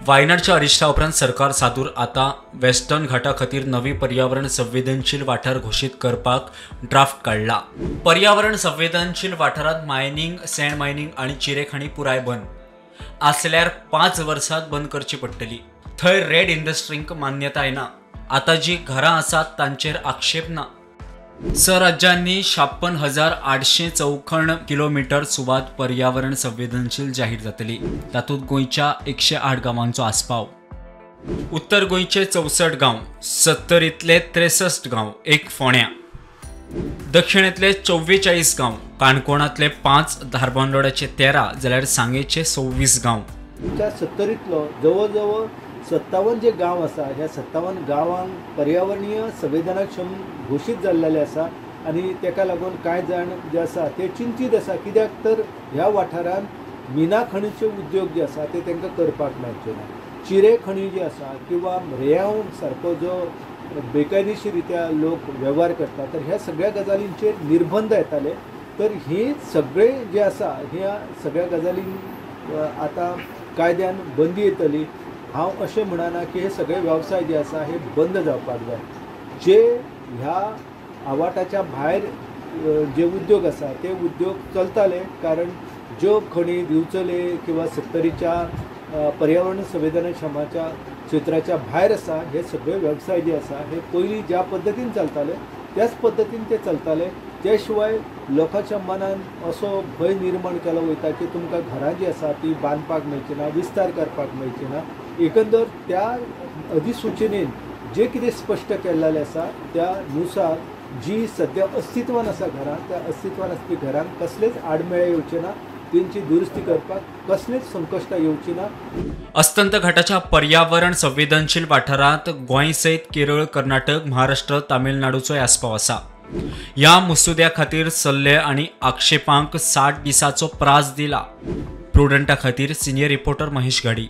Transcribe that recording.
वायनाडच्या अरिश्टा उपरांत सरकार सादूर आतां वेस्टर्न घाटा खातीर नवी पर्यावरण संवेदनशील वाठार घोशीत करपाक ड्राफ्ट काडला. पर्यावरण संवेदनशील वाठारांत मायनिंग, सँड मायनिंग आनी चिरे खणी पुराय बंद आसल्यार 5 वर्सांत बंद करची पडटली. थंय रेड इंडस्ट्रींक मान्यताय ना. आतां जी घरां आसात तांचेर आक्षेप ना. 6 राज्यांनी 56,800 चौखण किलोमीटर सुवात पर्यावरण संवेदनशील जाहीर जातली. तातूंत गोंयच्या 108 गांवांचो आस्पाव. उत्तर गोंयचे 64 गांव, 70तले 63 गांव, 1 फोण्या, दक्षिणेंतले 44 गांव, काणकोणांतले 5, धारबांदोड्याचे 13 जाल्यार सांगेचे 26 गांव. 70तलो जवळ जवळ 57 जे गांव आसा ह्या 57 गांवांक पर्यावरणीय संवेदनाक्षम घोशीत जाल्लेले आसा आनी तेका लागून कांय जाण जे आसा ते चिंतीत आसा, कित्याक तर ह्या वाठारांत मिना खणीचे उद्योग जे आसा ते तांकां करपाक मेळचे ना. चिरे खणी जी आसा किंवा रेंव सारको जो बेकायदेशीर रित्या लोक वेव्हार करता तर ह्या सगळ्या गजालींचेर निर्बंध येताले. तर हे सगळे जे आसा ह्या सगळ्या गजालींक आतां कायद्यान बंदी येतली. हांव अशें म्हणना की हे सगळे वेवसाय जे आसा हे बंद जावपाक जाय. जे ह्या आवाठाच्या भायर जे उद्योग आसा ते उद्योग चलताले, कारण ज्यो खणी दिवचले किंवा सत्तरीच्या पर्यावरण संवेदनक्षमाच्या क्षेत्राच्या भायर आसा हे सगळे वेवसाय जे आसा हे पयलीं ज्या पद्दतीन चलताले त्याच पद्दतीन ते चलताले. त्या शिवाय लोकांच्या मनान असो भंय निर्माण केलो वयता की तुमकां घरां जी आसा ती बांदपाक मेळची ना, विस्तार करपाक मेळची ना. एकंदर त्या अधिसूचनेन जे कितें स्पश्ट केल्लें आसा त्या नुसार जी सद्या अस्तित्वान आसा घरां त्या अस्तित्वान आसपी घरांक कसलेच आडमेळे येवचे ना, तेंची दुरुस्ती करपाक कसलेच संकश्टां येवची ना. अस्तंत घाटाच्या पर्यावरण संवेदनशील वाठारांत गोंय सयत केरळ, कर्नाटक, महाराष्ट्र, तामिळनाडूचोय आस्पाव आसा. ह्या मसुद्या खातीर सल्ले आनी आक्षेपांक 60 दिसांचो प्रास दिला. प्रुडंटा खातीर सिनियर रिपोर्टर महेश घाडी.